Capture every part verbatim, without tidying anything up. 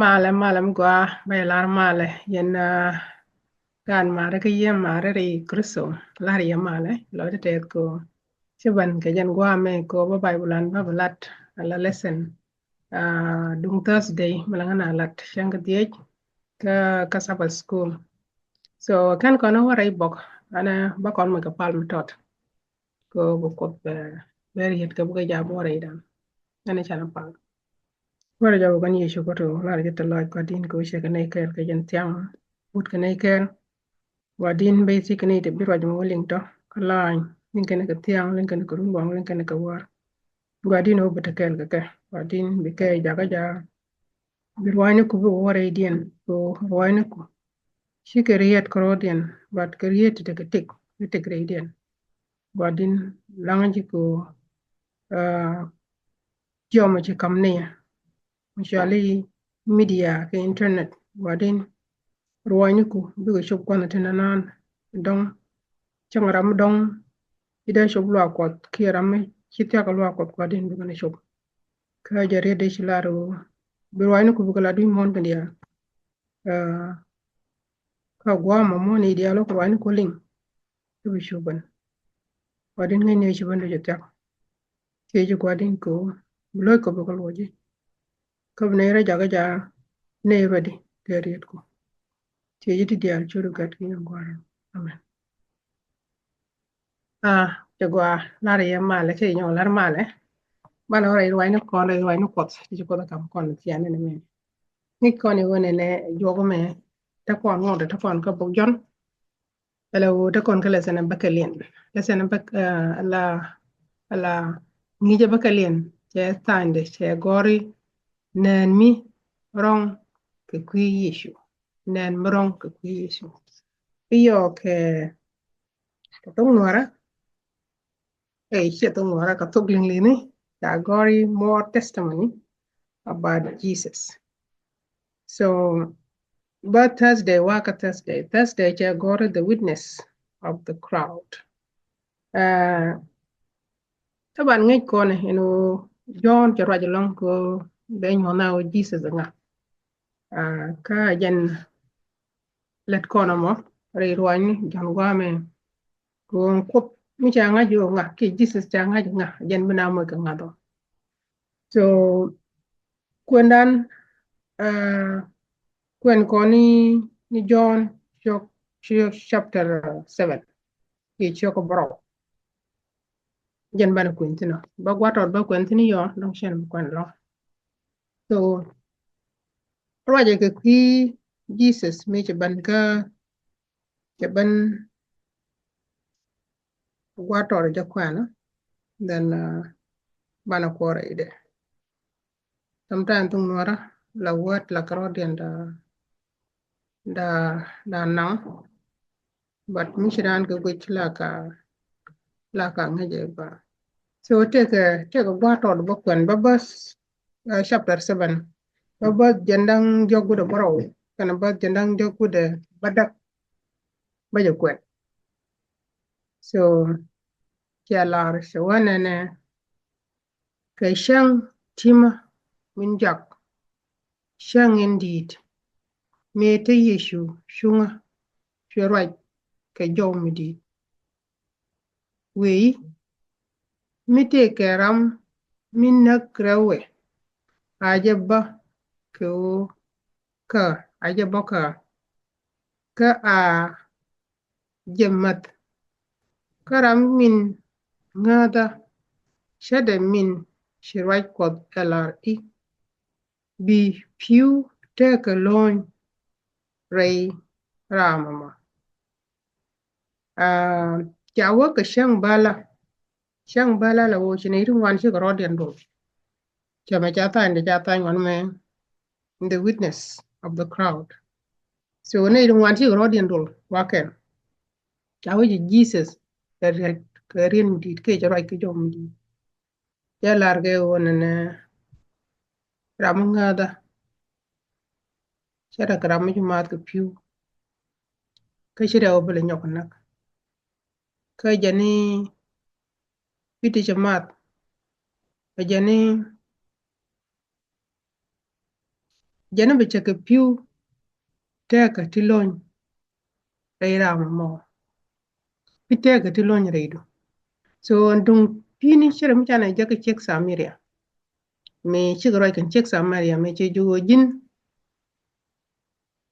Malɛ, malɛ mi gɔaa, bä yɛ lar malɛ, yɛn, ah, gaan marɛ kä yɛ marɛ ri Kristo, lar yɛ malɛ, lɔ ti tɛth ko. Ci ban kɛ jɛn guamɛ ko bä Bible an bä bä lat, ala lesson. Ah, duŋ Thursday, mi la ŋän a lat, cäŋ kä dhiec, kä, kä Sabbath school. So, kɛn kɔn wä rɛy bok, anɛ bä kɔn mɛ kɛ pal mi tɔt. Ko bä Kuoth bɛ, bɛ riet kɛ bä kɛ jam wä rɛy dan. Ɛn canɛ pal. Wä rɛy jɔw kɛn Yecu Kuoth lar jɛ te lɔc kɔ din ko cɛ kɛ nɛy kɛɛl kɛ jɛn thiaŋ. Wut kɛ nɛy kɛɛl. Wa din bɛ thi kɛ nɛy te bi ruac mɛ wä liŋ tɔ. Kä lany. Liŋ kɛn kɛ thiaŋ, liŋ kɛn kɛ run waŋ, liŋ kɛn kɛ war. Wa din wä bä te kɛɛl kɛ kɛ. Wa din bi kɛ jakä ja. Bi ruacni ku bi wä rɛydiɛn, bi ruacni ku. Ci kɛ riet kɛ rɔɔdiɛn, but kɛ riet ti tekɛ tik, ti tik rɛydiɛn. Gua̱di̱n laŋ ji̱ ku, ah, jiɔmɔ ci kam ni, mi cɔali media kɛ internet, gua̱di̱n ruacni ku bikɛ cop gua̱n ti nanan dɔŋ. Cäŋ ram mi dɔŋ ci dee cop luaak Kuɔth kiɛ ram mi ci thiak luaak Kuɔth, gua̱di̱n bikɛ ni cop. Kä jɛ riet dee ci lar ɣöö bi ruacni ku bikɛ la dui̱c muɔ̱ɔ̱n kɛ diaal. Ah, kä gua̱a̱mɔ muɔ̱ɔ̱n i̱ diaal wä kɛ ruacni ku liŋ. Kä bi cu ben. Gua̱di̱n ŋäcni ci ben dee cɛ thiak. Thieci gua̱di̱n kɛ ɣöö bi lo̱c kɔ bikɛ luɔci. Kä bi nɛy rɔ jakä ja nɛy ruɛdi kɛ riet ku. Thieci ti diaal cu ri gat ki yɛn gua̱a̱r. Amen. Ah, cɛ gɔaa lar yɛ malɛ, cɛ nyɔk lar malɛ. Banɛ wä rɛy ruacni kɔn, rɛy ruacni Kuɔth, ti ci Kuoth ɛ kam kɔn thiaani ni mɛ. Ŋi̱c kɔn i̱ ɣöö nɛnɛ juɔk mɛ, te kɔn ŋuɔ̱t, te kɔn kä bok Jɔ̱ɔ̱n. Ala ɣöö te kɔn kä lesson bäkɛliɛn. Lesson bäk, ah, ala, ala ŋi̱i̱cɛ bäkɛliɛn, cɛ tha̱a̱ŋdɛ, cɛ gɔ̱ri, nɛn mi rɔ̱ŋ kɛ kui̱ Yecu. Nɛn mi rɔ̱ŋ kɛ kui̱ Yecu. I̱ yɔɔk kɛ, kɛ thok Nuäärä. Ɛ, ciɛ thok Nuäärä, kɛ thok Liŋli̱ni, ca gɔ̱ri more testimony about Jesus. So, bä Thursday, wakä Thursday, Thursday cɛ gɔ̱ri the witness of the crowd. Ah, thaban ŋäc kɔn ɛn ɣöö Jɔ̱ɔ̱n cɛ ruac ɛlɔ̱ŋ kɛ ɣöö bɛ nyuɔ̱th na ɣöö Jesus ɛ ŋa. Ah, kä jɛn lät kɔn ɛmɔ rɛy ruacni Jɔ̱ɔ̱n gua̱a̱mɛ kɛ ɣöö Kuoth mi ca ŋa̱c ɣöö ŋa kiɛ Jesus ca ŋa̱c ŋa, jɛn bi na moc kɛ ŋa̱th ɔ. So, kuɛndan, ah, kuɛn kɔn ni, ni Jɔ̱ɔ̱n ciök, ciök chapter seven. Kiɛ ciök bärɔw. Jɛn banɛ kuɛn thi̱n ɔ. Bä gua̱a̱r tɔt bä kuɛn thi̱n yɔ, dɔ̱ŋ cɛn bi kuɛn lɔ. So, ruacɛ kɛ kui̱ Jesus mi cɛ ban kä, cɛ ban gua̱a̱r tɔt jɛ kuɛn, then, ah, banɛ kuɔrɛ idɛ. Sometimes thok Nuäärä la word la kɛ rɔ̱diɛn da, da, da naŋ. But mi ci raan kɛ guic la ka, la ka ŋäcɛ ba. So tekɛ, tekɛ gua̱a̱r tɔt bä kuɛn bä bäth, ah, chapter seven. Bä bäth jiɛn da̱ŋ diɔ̱k wi̱cdɛ bärɔw kɛnɛ bäth jiɛn da̱ŋ diɔ̱k wi̱cdɛ bädäk. Bä jɛ kuɛn. So, cɛ lar cɛ wä nɛnɛ. Kɛ cäŋ ti̱mä min jak, cäŋ in di̱i̱t, mëë te Yecu cuŋä cuɛ ruac kɛ jɔw mi di̱i̱t. Wëë i̱, mi tëëkɛ ram mi näk rɛwɛ, a jɛ bä kɛ ɣöö kä, a jɛ bä kä, kä a jɛ mäth. Kä ram min ŋääthä, ce̱tdɛ min ci ruac Kuɔth ɛ lar i̱, bi pi̱w tekɛ lo̱ny rɛy ram ɛmɔ. Ah, ca wä kɛ cäŋ bälä. Cäŋ bälä la wä ci nɛy ti ŋuan cikɛ rɔ̱diɛn dol. Cɛ mɛ ca tha̱a̱ŋdɛ ca tha̱a̱ŋ ŋuan mɛ in the witness of the crowd. So nɛy ti ŋuan cikɛ rɔ̱diɛn dol wakɛn. Ca wä ci Jesus kɛ riet, kɛ riet mi di̱i̱t kɛ cɛ ruac kɛ jɔw mi di̱i̱t. Cɛ lar kɛ ɣöö nɛnɛ ram mi ŋääthä, ce̱tdɛ kɛ ram mi ci maath kɛ pi̱w. Kä ce̱tdɛ ɣöö bi lɛ nyɔk kɛ näk. Kä jɛn i̱ wi̱cdɛ cɛ maath. Kä jɛn i̱ jɛn bi cɛ kɛ pi̱w tɛɛkä ti lo̱ny rɛy ram mɔ. Pi tɛɛkä ti lo̱ny rɛydu. So ɛn duŋ pi̱ni ci rɛ mi canɛ jɛ kɛ ciek Samaria. Mi cikɛ ruac kɛn ciek Samaria mi cɛ jiök ɣöö ji̱n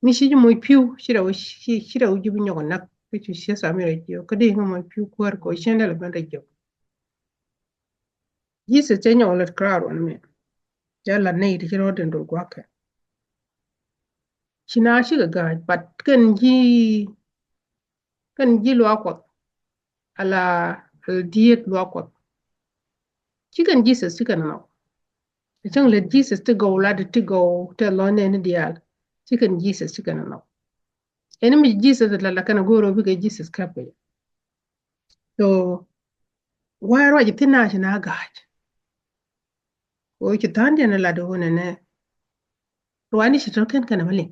mi ci ji̱ moc pi̱w ci rɛ wä ci rɛ wä ji̱ bi nyɔk näk. Kä ci ciek Samaria jiök kä di ŋä moc pi̱w kuäär kɛ ɣöö cien dee lɛ ben rɛy jiök. Jesus cɛ nyɔk lät crowd wän mi cɛ lat nɛy ti ci rɔɔd in dol gua̱kɛ. Ci na cikɛ ga̱a̱c, but kɛn ji̱ kɛn ji̱ luaak Kuɔth ala ala diet luaak Kuɔth. Ci kɛn Jesus ci kɛn a nhɔk. Cäŋ lät Jesus ti gɔw lat ti gɔw tɛ lɔ̱ny nɛni diaal. Ci kɛn Jesus ci kɛn a nhɔk. Ɛn mi Jesus la la kɛn a go̱o̱r ɔ bikɛ Jesus käp kɛ. So why ruac thin na ci na ga̱a̱c. Ko ci tha̱a̱n diɛn a lat ɣöö nɛnɛ ruac ni ci tɔ̱ kɛn kɛn a mi liŋ.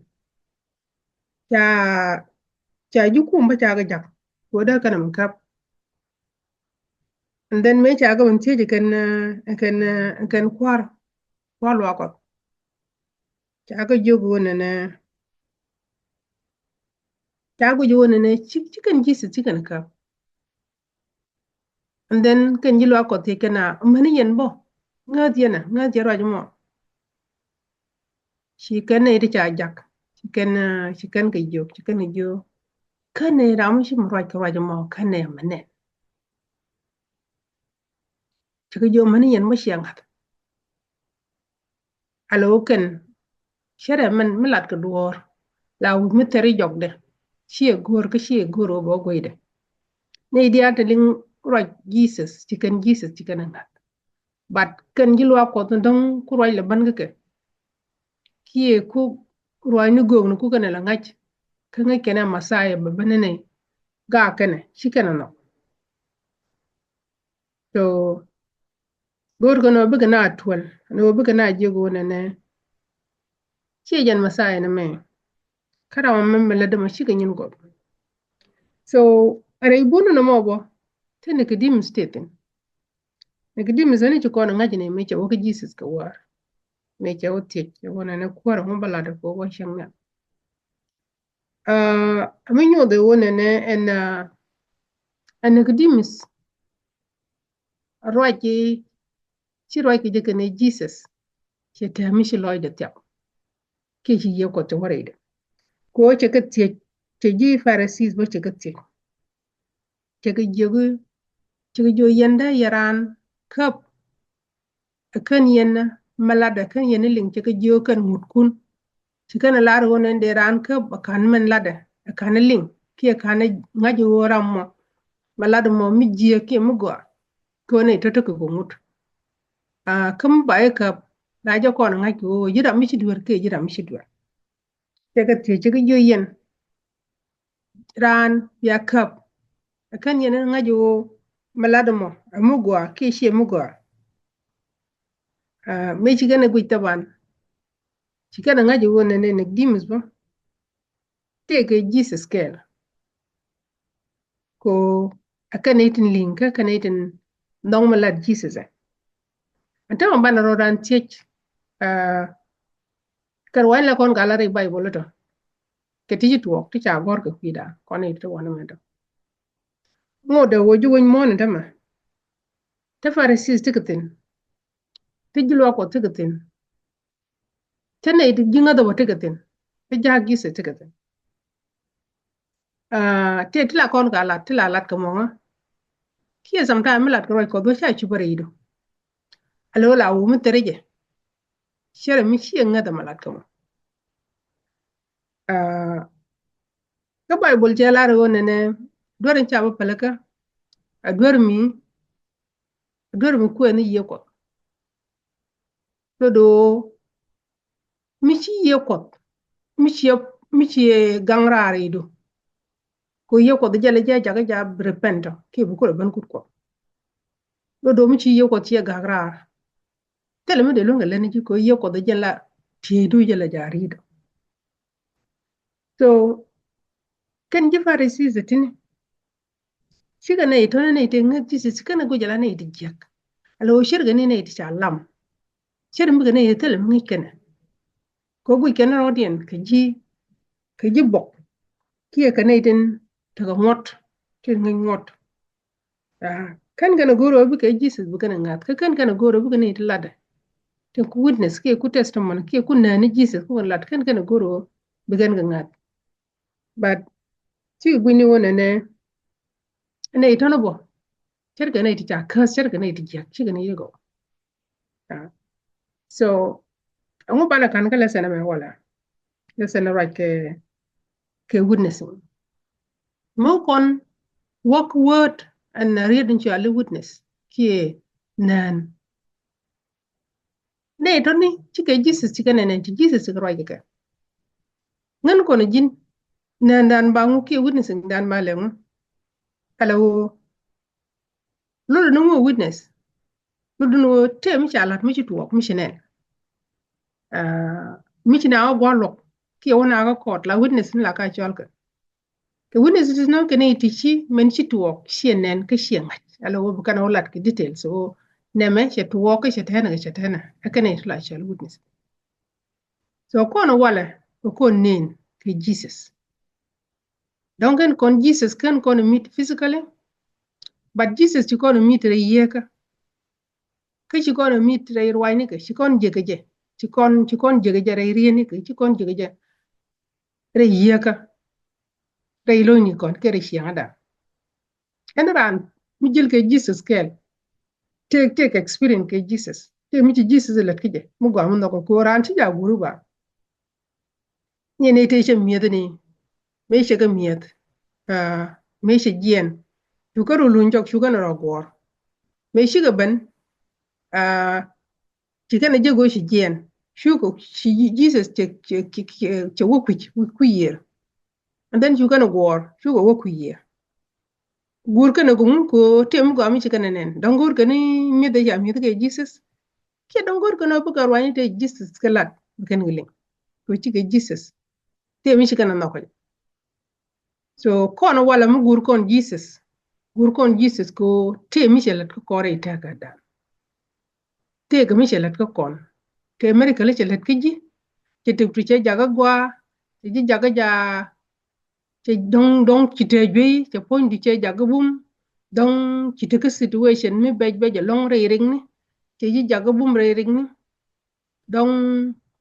Ca ca ji̱ kum bä ca kɛ jak. Ko dee kɛn a mi käp. And then mëë ca kɛ wän thiec kɛn kɛn kɛn kua̱r kua̱r luaak Kuɔth. Ca kɛ jiök ɣöö nɛnɛ ca kɛ jiök ɣöö nɛnɛ ci ci kɛn Jesus ci kɛn käp. And then kɛn ji̱ luaak Kuɔth thiec kɛn a mäni yɛn bä ŋäth yɛn a ŋäth yɛn ruac mɔ. Ci kɛn nɛy ti ca jak ci kɛn ci kɛn kɛ jiök ci kɛn kɛ jiök. Kɛn nɛy ram ci mi ruac kɛ ruac mɔ kɛn nɛy mɛ nɛn. Ci kɛ jiök mäni yɛn mɔ ciɛ ŋa̱th. Alo kɛn cärɛ mɛn mi lat kɛ duɔ̱ɔ̱r la wi̱c mi thɛri jɔkdɛ. Ciɛ go̱o̱r kä ciɛ go̱o̱r ɣöö bɛ wä gueydɛ. Nɛy diaal te liŋ ruac Jesus ci kɛn Jesus ci kɛn ɛ ŋa̱th. But kɛn ji̱ luaak Kuɔth ni dɔ̱ŋ ku ruac lɛ bän kä kɛ. Kiɛ ku ruac ni göök ni ku kɛn ɛ lɛ ŋa̱c kä ŋäc kɛn ɛ Messiah bɛ bän ni nɛy. Gaak kɛn ɛ ci kɛn ɛ nhɔk. So go̱o̱r kɛn ɣöö bikɛ na tuɔl ni ɣöö bikɛ na jiök ɣöö nɛnɛ ciɛ jɛn Messiah ni mɛ. Kä ram mɛ mɛ lät dämɛ cikɛ nyin gɔp. So a rɛy bun ni mɔ bä te Nicodemus te thin. Nicodemus ni ci kɔn ŋa̱c ni mëë cɛ wä kä Jesus kɛ wäär. Mëë cɛ wä thiec cɛ wä nɛnɛ kuäär ŋu bä lat kɛ wä cieŋ nhial. Aa mi nyuɔth ɛ wä nɛnɛ ɛn aa ɛn Nicodemus. Ruac ci ci ruac kɛ jɛ kɛnɛ Jesus. Cɛ tɛm mi ci lɔcdɛ thiap kiɛ ci Yiëë Kuɔth cɛ wä rɛydɛ. Kɛ ɣöö cɛ kɛ thiec cɛ ji̱ Pharisees bä cɛ kɛ thiec. Cɛ kɛ jiök cɛ kɛ jiök yɛn dee yɛ raan käp. Ɛ kän yɛn mɛ latdɛ kän yɛn liŋ cɛ kɛ jiök kɛn ŋutkun. Ci kɛn ɛ lar ɣöö nɛn dee raan käp ɛ ka̱n mɛn latdɛ ɛ ka̱n liŋ kiɛ ka̱n ŋa̱c ɣöö ram mɔ mɛ latdɛ mɔ mi jiääk kiɛ mi gɔaa. Kɛ ɣöö nɛy tɔ̱tɔ̱ kɛ kɛ ŋut. Aa kä mi ba i̱ käp la jɛ kɔn ŋa̱c kɛ ɣöö ji̱ ram mi ci duer kiɛ ji̱ ram mi ci duer. Cɛ kɛ thiec cɛ kɛ jiök yɛn raan bia käp. Ɛ kän yɛn ŋa̱c ɣöö mɛ lat ɛmɔ ɛ mi gɔaa kiɛ ciɛ mi gɔaa. Aa mëë ci kɛn ɛ guic thaban ci kɛn ɛ ŋa̱c ɣöö nɛnɛ Nicodemus bä tëëkɛ Jesus kɛɛl. Ko ɛ kɛn itin li̱ŋ kä kɛn itin nhɔk mi lat Jesus ɛ. Ɛn tämɛ banɛ rɔ ran thiec. Aa kɛ ruac la kɔn ka lat ri Baibol itɔ kɛ ti ci tuɔɔk ti ca gɔr kɛ kui̱da kɔn iti ti wanɛ mɛ tɔ. Ŋot dee wä ji̱ wec muɔ̱ɔ̱n in tämɛ. Te Pharisees ti kɛ thi̱n. Te ji̱ luaak Kuɔth ti kɛ thi̱n. Te nɛy ti ji̱ ŋäth ɛ wä ti kɛ thi̱n. Te ja̱a̱k Jesus ti kɛ thi̱n. Aa te ti la kɔn ka lat ti la lat kɛ mɔŋä. Kiɛ sometime mi lat kɛ ruac Kuɔth wä ca cup rɛydu. Alo la wä mi thɛri jɛ. Cɛ rɛ mi ciɛ ŋäth ɛ mɛ lat kɛ mɔ. Aa kä Baibol cɛ lar ɣöö nɛnɛ duer in ca bä pälikä. A duer mi a duer mi kuɛn ni Yiëë Kuɔth. Dodo mi ci Yiëë Kuɔth mi ciɛ mi ciɛ gaŋ raar idu. Ko Yiëë Kuɔth jɛ lɛ jɛ jakä ja repent kiɛ bi kulɛ ben kut Kuɔth. Dodo mi ci Yiëë Kuɔth ciɛ gak raar. Thilɛ mi dee luäŋ kɛ lät ni ji̱ ko Yiëë Kuɔth jɛ la tieydu jɛ lɛ ja ri̱i̱du. So kɛn ji̱ Pharisees tini. Cikɛ nɛy tɔ̱nɛ nɛy ti ŋäth Jesus kɛnɛ guic ala nɛy ti jiäk. Ala ɣöö ce̱tkɛ ni nɛy ti ca lam. Ce̱t mi kɛ nɛy ti thilɛ mi ŋäc kɛnɛ. Kɛ guic kɛn rɔɔdiɛn kɛ ji̱, kɛ ji̱ bok kiɛ kɛ nɛy tin tekɛ ŋuɔ̱t, tin ŋäc ŋuɔ̱t. Aa, kɛn kɛn a go̱o̱r ɣöö bikɛ Jesus bikɛn a ŋa̱th, kä kɛn kɛn a go̱o̱r ɣöö bikɛ nɛy ti latdɛ, tin ku witness kiɛ ku testimony kiɛ ku nääni Jesus ku kɛn lat, kɛn kɛn a go̱o̱r ɣöö bikɛn kɛ ŋa̱th. But cikɛ gui̱ni wä nɛnɛ nɛy tɔ̱nɛ bä, ce̱tkɛ nɛy ti ca käth, ce̱tkɛ nɛy ti jiäk, cikɛ nɛy yɛ gɔw. Aa, so ɛŋu banɛ ka̱n kä lesson ɛmɛ walɛ? Lesson ruac kɛ, kɛ witnessing. Mi kɔn work word ɛn riet in cɔali witness kiɛ nään. Nɛy tɔ̱ni cikɛ Jesus cikɛ nɛnɛ, ci Jesus cikɛ ruac kɛ. Ŋän kɔn ji̱n nään dan ba ŋu kiɛ witnessing dan ba lɛ ŋu? Ala ɣöö lotdɛ ni ŋu witness, lotdɛ ni ɣöö tëë mi ca la̱t mi ci tuɔɔk mi ci nɛn. Aa, mi ci na wä gua̱a̱r luɔk kiɛ wä na wä kɔɔt, la witness ni la ka cɔal kɛ. Kɛ witness ti nɔ kɛ nɛy ti ci mɛn ci tuɔɔk ciɛ nɛn kä ciɛ ŋa̱c. Ala ɣöö bi kɛn ɣöö lat kɛ details ɣöö nɛmɛ cɛ tuɔɔk kä cɛ tɛnɛ kɛ cɛ tɛnɛ. Ɛ kɛ nɛy ti la cɔal witness. So kɔn walɛ kɛ kɔn nɛn kɛ Jesus. Dɔ̱ŋ kɛn kɔn Jesus kɛn kɔn meet physically, but Jesus ci kɔn meet rɛy yieekä. Kä ci kɔn meet rɛy ruacnikɛ, ci kɔn jiäkä jɛ, ci kɔn, ci kɔn jiäkä jɛ rɛy rietnikɛ, ci kɔn jiäkä jɛ rɛy yieekä, rɛy lo̱cnikɔn kiɛ rɛy ciɛŋädan. Ɛn raan mi ji̱l kɛ Jesus kɛɛl, tëë, tëë kɛ experience kɛ Jesus, tëë mi ci Jesus lät kä jɛ, mi gɔaa mi nhɔk kɛ ko̱o̱r raan ci jaa guur i̱ ba. Ni ni tëë cɛ mi̱eth ni, mëë cɛ kɛ mi̱eth, aa, mëë cɛ jiɛɛn, cukɛ rɔ luny cɔk, cukɛ ni rɔ guɔ̱ɔ̱r. Mëë cikɛ ben, aa, ci kɛn a jɛ go̱o̱c ci jiɛɛn, cukɛ ci Jesus cɛ, cɛ, cɛ, cɛ, cɛ wä kui̱c, kui̱ yiër. And then cukɛ ni guɔ̱ɔ̱r, cukɛ wä kui̱ yiër. Guur kɛn a go̱o̱ŋ ko tëë mi gɔaa mi ci kɛn a nɛn. Dɔ̱ŋ go̱o̱r kɛn ni mi̱eth a ca mi̱eth kɛ Jesus. Kiɛ dɔ̱ŋ go̱o̱r kɛn a bikɛ ruany tëë Jesus kɛ lat, bi kɛn kɛ liŋ. Ko cikɛ Jesus. Tëë mi ci kɛn a nhɔk kɛ jɛ. So kɔn walɛ mi guur kɔn Jesus. Guur kɔn Jesus ko tëë mi cɛ lät kä kɔn rɛy tɛ̈kädan. Tëë kɛ mi cɛ lät kä kɔn. Tëë miracle cɛ lät kä ji̱. Cɛ tëk tu cɛ jakä gua̱a̱. Cɛ ji̱ jakä ja. Cɛ dɔ̱ŋ, dɔ̱ŋ ci tëë juey, cɛ puɔ̱nydu cɛ jakä bum. Dɔ̱ŋ ci tëë kä situation mi bɛc bɛc ɛlɔ̱ŋ rɛy rikni. Cɛ ji̱ jakä bum rɛy rikni. Dɔ̱ŋ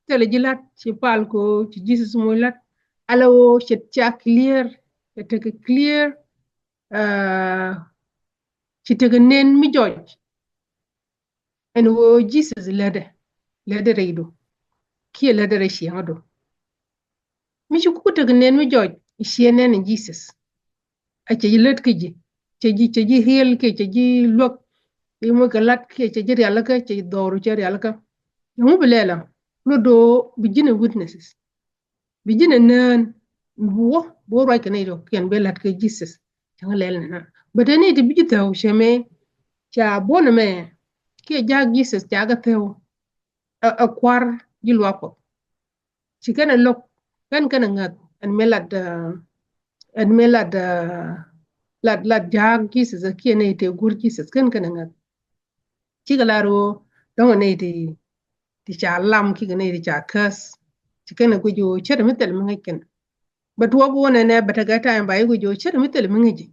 thilɛ ji̱ la̱t, ci pal ko, ci Jesus moc la̱t. Ala ɣöö cɛ ca clear, cɛ tekɛ clear, aa, ci tekɛ nɛn mi jɔc. Ɛn ɣöö Jesus lätdɛ, lätdɛ rɛydu, kiɛ lätdɛ rɛy ciɛŋädu. Mi ci ku tekɛ nɛn mi jɔc, ciɛ nɛn in Jesus. A cɛ ji̱ lät kä ji̱, cɛ ji̱, cɛ ji̱ riɛl kiɛ cɛ ji̱ luäk, i̱ moc kɛ la̱t kiɛ cɛ ji̱ rialikä, cɛ ji̱ dhɔru cɛ rialikä. Ɛŋu bi lɛl ɔ? Lot do̱ bi ji̱n ɛ witnesses. Bi ji̱n ɛ nään, bi wä, bi wä ruac kɛ nɛy tɔ̱ kiɛn bi la̱t kɛ Jesus. Cäŋ lɛl ni na. Bɛ te ni ti bi ji̱ thäw cɛ mɛ, ca buɔ̱n mɛ, kiɛ ja̱a̱k Jesus ca kɛ thäw. Ɛ, ɛ kua̱r ji̱ luaak Kuɔth. Ci kɛn ɛ lo̱k, kɛn kɛn ɛ ŋäth, ɛn mëë lat, ɛ, ɛn mëë lat, ɛ, lat, lat ja̱a̱k Jesus, ɛ kiɛ nɛy tëë guur Jesus, kɛn kɛn ɛ ŋäth. Cikɛ lar ɣöö dɔ̱ŋ ɛ nɛy ti, ti ca lam, kikɛ nɛy ti ca käth. Ci kɛn ɛ guic ɣöö ce̱t mi thil mi ŋäc kɛn. Bɛ tuɔɔk ɣöö nɛnɛ bɛ tekɛ time ba i̱ guic ɣöö ce̱t mi thil mi ŋäc ji̱.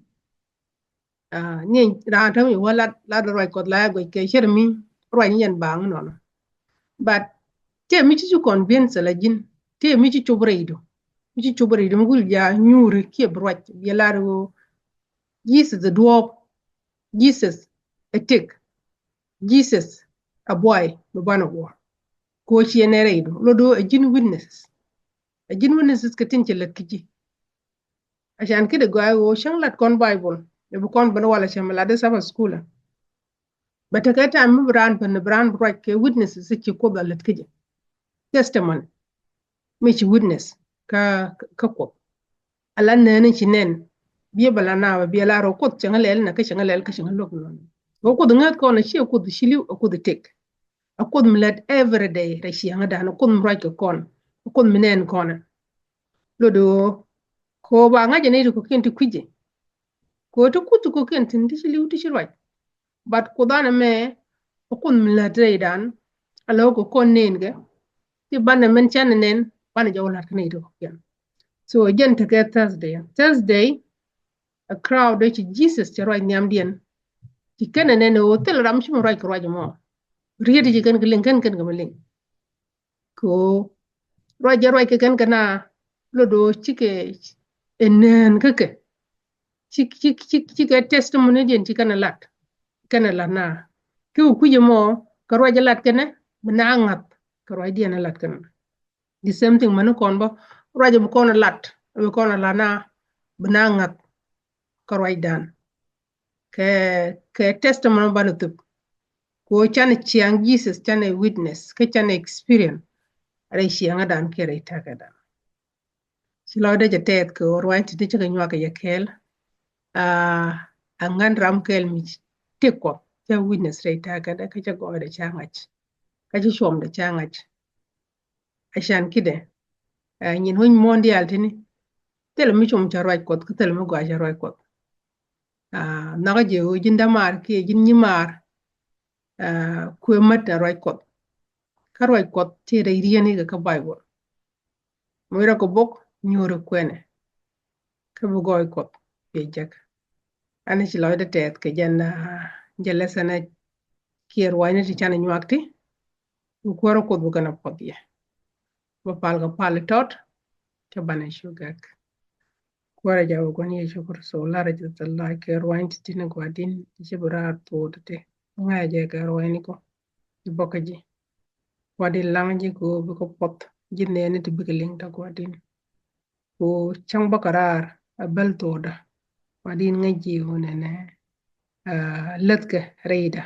Aa, ni raan täämɛ wä lat, lat ruac Kuɔth la i̱ guic kɛ ce̱t mi ruac ni yɛn baaŋ nɔnɔ. But tëë mi ci ci convince la ji̱n, tëë mi ci cop rɛydu, mi ci cop rɛydu mi gul ja nyuuri kiɛ bi ruac, bi lar ɣöö Jesus ɛ duɔ̱ɔ̱p, Jesus ɛ tëk, Jesus ɛ buay, bi banɛ guɔ̱ɔ̱r. Kɛ ɣöö ciɛ nɛ rɛydu, lot do̱ ɛ ji̱n witnesses. Ɛ ji̱n witnesses kɛ tin cɛ lät kä ji̱. Acan kiɛ dee gɔaa ɣöö cäŋ lat kɔn Bible, ɛ bi kɔn ben walɛ cɛ mi lat dee Sabbath school. Bɛ tekɛ time mi bi raan ben, bi raan bi ruac kɛ witnesses ci Kuoth a lät kä jɛ. Testimony. Mi ci witness kä, kä Kuoth. Ala nɛn ci nɛn. Biɛ bɛ la naabɛ, biɛ la rɔ Kuoth cäŋ lɛl nɛ, kä cäŋ lɛl, kä cäŋ luäk nɔn. Ɣöö Kuoth ŋäth kɔn, ciɛ Kuoth ci li̱w, ɛ Kuoth tëk. Ɛ Kuoth mi lät every day rɛy ciɛŋädan, ɛ Kuoth mi ruac kɛ kɔn, ɛ Kuoth mi nɛn kɔn. Lot ɣöö kɛ ɣöö ba ŋa̱c ɛ nɛy ti kɔ̱kiɛn ti kui̱cɛ. Kɛ ɣöö ti Kuoth ti kɔ̱kiɛn tin ti ci li̱w ti ci ruac. But Kuoth an ɛmɛ, ɛ Kuoth mi lät rɛydan, ala ɣöö kɛ kɔn nɛn kɛ. Ti banɛ mɛn canɛ nɛn banɛ jɔw lat kɛ nɛy ti kɔkiɛn. So jɛn tekɛ Thursday. Thursday, a crowd ci Jesus cɛ ruac nhiamdiɛn. Ci kɛn ɛ nɛn ɛ ɣöö thil ram ci mi ruac kɛ ruac mɔ. Riet ci kɛn kɛ liŋ, kɛn kɛn kɛ mi liŋ. Kɛ ɣöö ruac jɛ ruac kɛ kɛn kɛ na lot ɣöö cikɛ ɛ nään kä kɛ. Ci, ci, ci, cikɛ testimony diɛn ci kɛn ɛ lat. Kɛn ɛ lat na. Ki wä kui̱c ɛmɔ kɛ ruac ɛ lat kɛnɛ bi na ŋa̱th kɛ ruacdiɛn ɛ lat kɛnɛ. The same thing mani kɔn bä ruac bi kɔn lat, bi kɔn lat na bi na ŋa̱th kä ruacdan. Kɛ, kɛ testimony banɛ thuk. Kɛ ɣöö canɛ ciaŋ Jesus, canɛ witness, kä canɛ experience rɛy ciaŋädan kiɛ rɛy ta̱kɛdan. Ci lɔcdä jɛ tɛth kɛ ɣöö ruac ti ti cä kɛ nyuak kɛ yɛ kɛɛl. A ŋän ram kɛɛl mi ti Kuɔth cä witness rɛy ta̱kɛdä kä cä gɔɔydɛ ca ŋa̱c kä cä cuɔmdɛ ca ŋa̱c. A can kidɛ, ɛ, nyin wec muɔ̱ɔ̱n diaal tini thilɛ mi cum ca ruac Kuɔth kä thilɛ mi gɔaa ca ruac Kuɔth. A nhɔkä jɛ ɣöö ji̱n dämaar kiɛ ji̱n nyimaar, a, kuɛ mät a ruac Kuɔth. Kä ruac Kuɔth ti rɛy rieni kɛ kä Bible. Moc rɔ kɛ bok nyuuri kuɛnɛ kä bi gɔɔy Kuɔth biɛ jek. Ani ci lɔcdä tɛth kɛ jɛn, a, jɛ lesson ɛ kiɛ ruacni ti canɛ nyuak ti. Bi Kuäärä Kuoth bi kɛn a puɔth yɛ. Bä pal kɛ pal i̱ tɔt cä banɛ cu gɛk. Kuäärä jɛ wä gua̱n Yecu Kritho, larä jɛ thil lac kɛ ruany ti tin gua̱din ti ci bi raar thuut ti ŋa̱cä jɛ kɛ ruanyni kɔ. Ti bä kä ji̱ gua̱din, laŋ ji̱ kɛ ɣöö bikɛ puɔth ji̱ nɛɛni ti bikɛ liŋ tɔ gua̱din. Ku cäŋ bä kɛ raar a bäl thuɔɔkdä. Gua̱din ŋäc ji̱ ɣöö nɛnɛ, a, läthkɛ rɛydä.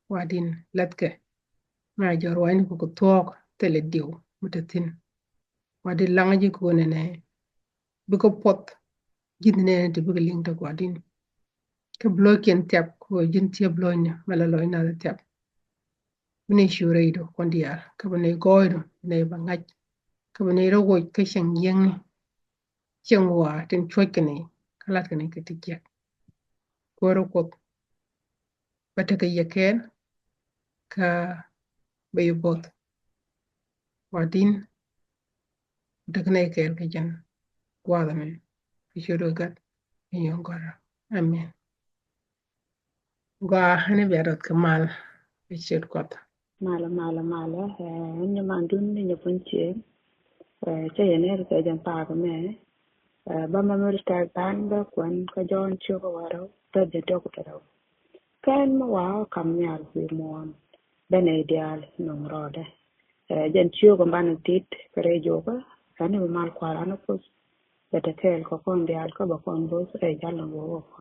Gua̱din läthkɛ. Ŋa̱cä jɛ ruanyni ku kɛ thuɔ̱k thilɛ diw mi te thi̱n. Gua̱din, laŋ ji̱ ku nɛnɛ bikɛ puɔth ji̱n nɛɛni ti bikɛ liŋ tɔ gua̱din. Kä bi lo̱ckiɛn thiap ku ji̱n thiep lo̱cni mɛ la lo̱c nath thiap. Bi nɛy cu rɛydu kɔn diaal kä bi nɛy gɔɔydu, bi nɛy bɛ ŋa̱c kä bi nɛy rɔ woc kä cieŋ yiëŋni, cieŋ wa̱a̱ tin cuɔ̱ckɛ nɛy kä la̱tkɛ nɛy kɛ ti jiäk. Kuäärä Kuoth bä tekɛ yɛ kɛɛl kä bɛ yɛ both. Gua̱din bä tekɛ nɛy kɛɛl kä jɛn gua̱a̱th ɛmɛ kɛ ciöt kɛ Gat in yɔ̱ŋ gɔ̱rä. Amen. Gɔaa ɣän i̱ bia rɔth kɛ mal kɛ ciöt Kuɔth. Mal, mal, mal, ɛ, ɛn ni mandun ni nyɛ pun cieŋ. Ɛ, cä yɛn ɛ rikɛ jɛn paak mɛ. Ɛ, bä ma mi ri tɛk than bä kuɛn kä Jɔ̱ɔ̱n ciök ɛ wärä bä jɛ diɔk tɛ rɛw. Kɛn mi wa kam nhial wi̱i̱ muɔ̱ɔ̱n bä nɛy diaal nöŋ rɔɔdɛ. Ɛ, jɛn ciök ɛ banɛ tit kɛ rɛy jokä. Ɛn ni bi mal kua̱r an ɛ Kuoth bɛ te kɛɛl kɛ kɔn diaal kä bɛ kɔn bo̱th rɛy jal ni wä wä.